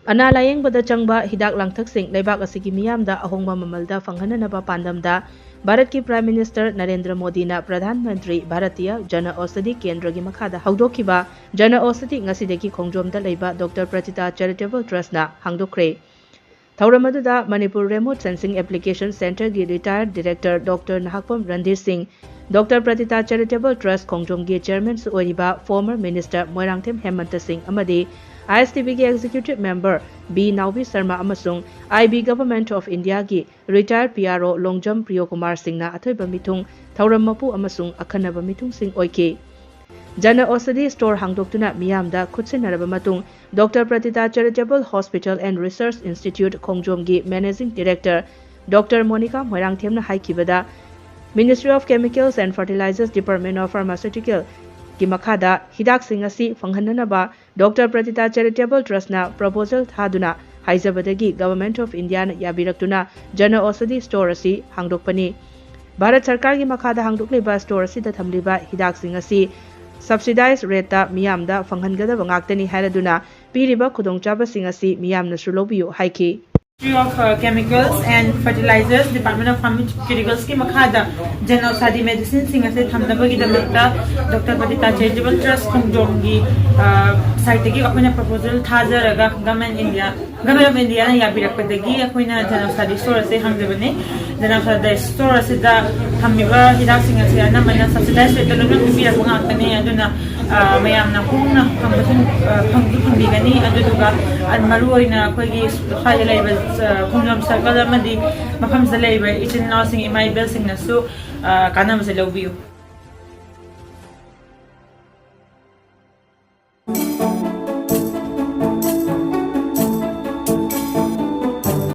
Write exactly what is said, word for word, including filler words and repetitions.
ꯑꯅꯥ ꯂꯥꯌꯦꯡꯕꯗ ꯆꯪꯕ ꯍꯤꯗꯥꯛ ꯂꯥꯡꯊꯛꯁꯤꯡ ꯂꯩꯕꯥꯛ ꯑꯁꯤꯒꯤ ꯃꯤꯌꯥꯝꯗ ꯑꯍꯣꯡꯕ ꯃꯃꯜꯗ ꯐꯪꯍꯟꯅꯅꯕ ꯄꯥꯟꯗꯝꯗ ꯚꯥꯔꯠꯀꯤ Prime Minister ꯅꯔꯦꯟꯗ꯭ꯔ ꯃꯣꯗꯤꯅ ꯄ꯭ꯔꯙꯥꯟ ꯃꯟꯇ꯭ꯔꯤ ꯚꯥꯔꯇꯤꯌ ꯖꯅ ꯑꯣꯁꯗꯤ ꯀꯦꯟꯗ꯭ꯔꯒꯤ ꯃꯈꯥꯗ ꯍꯧꯗꯣꯛꯈꯤꯕ ꯖꯅ ꯑꯣꯁꯗꯤ ꯉꯁꯤꯗꯒꯤ ꯈꯣꯡꯖꯣꯝꯗ ꯂꯩꯕ ꯗꯣꯛꯇꯔ ꯄ꯭ꯔꯇꯤꯇꯥ Charitable Trustꯅ ꯍꯥꯡꯗꯣꯛꯈ꯭ꯔꯦ꯫ ꯊꯧꯔꯝ ꯑꯗꯨꯗ ꯃꯅꯤꯄꯨꯔ Remote Sensing Application Centreꯒꯤ retired director doctor Nahakpam Randhir Singh, doctor Pratita Charitable Trust ꯈꯣꯡꯖꯣꯝꯒꯤ chairmanꯁꯨ ꯑꯣꯏꯔꯤꯕ former minister ꯃꯣꯏꯔꯥꯡꯊꯦꯝ ꯍꯦꯃꯟꯇ ꯁꯤꯡ ꯑꯃꯗꯤ ISTBꯒꯤ executive member B Naobi Sharma ꯑꯃꯁꯨꯡ IB Government of Indiaꯒꯤ retired PRO Longjam Priyokumar ꯁꯤꯡꯅ ꯑꯊꯣꯏꯕ ꯃꯤꯊꯨꯡ, ꯊꯧꯔꯝ ꯃꯄꯨ ꯑꯃꯁꯨꯡ ꯑꯈꯟꯅꯕ ꯃꯤꯊꯨꯡꯁꯤꯡ ꯑꯣꯏꯈꯤ꯫ ꯖꯅ ꯑꯣꯁꯗꯤ store ꯍꯥꯡꯗꯣꯛꯇꯨꯅ ꯃꯤꯌꯥꯝꯗ ꯈꯨꯠꯁꯤꯟꯅꯔꯕ ꯃꯇꯨꯡ, doctor Pratita Charitable Hospital and Research Institute ꯈꯣꯡꯖꯣꯝꯒꯤ managing director ꯗꯣꯛꯇꯔ ꯃꯣꯅꯤꯀꯥ ꯃꯣꯏꯔꯥꯡꯊꯦꯝꯅ ꯍꯥꯏꯈꯤꯕꯗ, Ministry of Chemicals and Fertilizers, Department of Pharmaceuticalꯒꯤ ꯃꯈꯥꯗ ꯍꯤꯗꯥꯛꯁꯤꯡ ꯑꯁꯤ ꯐꯪꯍꯟꯅꯅꯕ ꯗꯣꯛꯇꯔ ꯄ꯭ꯔꯇꯤꯇꯥ Charitable Trustꯅ proposal ꯊꯥꯗꯨꯅ ꯍꯥꯏꯖꯕꯗꯒꯤ Government of Indiaꯅ ꯌꯥꯕꯤꯔꯛꯇꯨꯅ ꯖꯅ ꯑꯣꯁꯗꯤ store ꯑꯁꯤ ꯍꯥꯡꯗꯣꯛꯄꯅꯤ꯫ ꯚꯥꯔꯠ ꯁꯔꯀꯥꯔꯒꯤ ꯃꯈꯥꯗ ꯍꯥꯡꯗꯣꯛꯂꯤꯕ store ꯑꯁꯤꯗ ꯊꯝꯂꯤꯕ ꯍꯤꯗꯥꯛꯁꯤꯡ ꯑꯁꯤ subsidized rateꯇ ꯃꯤꯌꯥꯝꯗ ꯐꯪꯍꯟꯒꯗꯕ ꯉꯥꯛꯇꯅꯤ ꯍꯥꯏꯔꯗꯨꯅ, ꯄꯤꯔꯤꯕ ꯈꯨꯗꯣꯡꯆꯥꯕꯁꯤꯡ ꯑꯁꯤ ꯃꯤꯌꯥꯝꯅꯁꯨ ꯂꯧꯕꯤꯌꯨ ꯍꯥꯏꯈꯤ꯫ Ministry of, uh, Chemicals and Fertilizers, Department of Pharmaceuticalsꯀꯤ ꯃꯈꯥꯗ ꯖꯅ ꯑꯣꯁꯗꯤ medicineꯁꯤꯡ ꯑꯁꯤ ꯊꯝꯅꯕꯒꯤꯗꯃꯛꯇ ꯗꯣꯛꯇꯔ ꯄ꯭ꯔꯇꯤꯇꯥ Charitable Trust ꯈꯣꯡꯖꯣꯝꯒꯤ, ꯑ, siteꯇꯒꯤ ꯑꯩꯈꯣꯏꯅ proposal ꯊꯥꯖꯔꯒ Government India, Government of Indiaꯅ ꯌꯥꯕꯤꯔꯛꯄꯗꯒꯤ ꯑꯩꯈꯣꯏꯅ ꯖꯅ ꯑꯣꯁꯗꯤ store ꯑꯁꯤ ꯍꯥꯡꯖꯕꯅꯤ꯫ ꯖꯅ ꯑꯣꯁꯗꯤ store ꯑꯁꯤꯗ ꯊꯝꯃꯤꯕ ꯍꯤꯗꯥꯛꯁꯤꯡ ꯑꯁꯤ ꯑꯅꯝꯕꯅ subsidized rateꯇ ꯂꯣꯏꯅ ꯄꯤꯕꯤꯔꯛꯄ ꯉꯥꯛꯇꯅꯤ꯫ ꯑꯗꯨꯅ, ꯑ, ꯃꯌꯥꯝꯅ ꯍꯣꯡꯅ ꯐꯪꯕꯁꯨ, ꯑ, ꯐꯪꯁꯨ ꯐꯪꯕꯤꯒꯅꯤ꯫ ꯑꯗꯨꯗꯨꯒ, ꯑ, ꯃꯔꯨꯑꯣꯏꯅ ꯑꯩꯈꯣꯏꯒꯤ ꯁ꯭ꯋꯥꯏꯗ ꯂꯩꯔꯤꯕ, ꯑ, ꯈꯣꯡꯖꯣꯝ circle ꯑꯃꯗꯤ ꯃꯐꯝꯁꯤꯗ ꯂꯩꯔꯤꯕ ꯏꯆꯤꯟ ꯏꯅꯥꯎꯁꯤꯡ, ꯏꯃꯥ ꯏꯕꯦꯜꯁꯤꯡꯅꯁꯨ, ꯑ, ꯀꯥꯟꯅꯕꯁꯦ ꯂꯧꯕꯤꯌꯨ꯫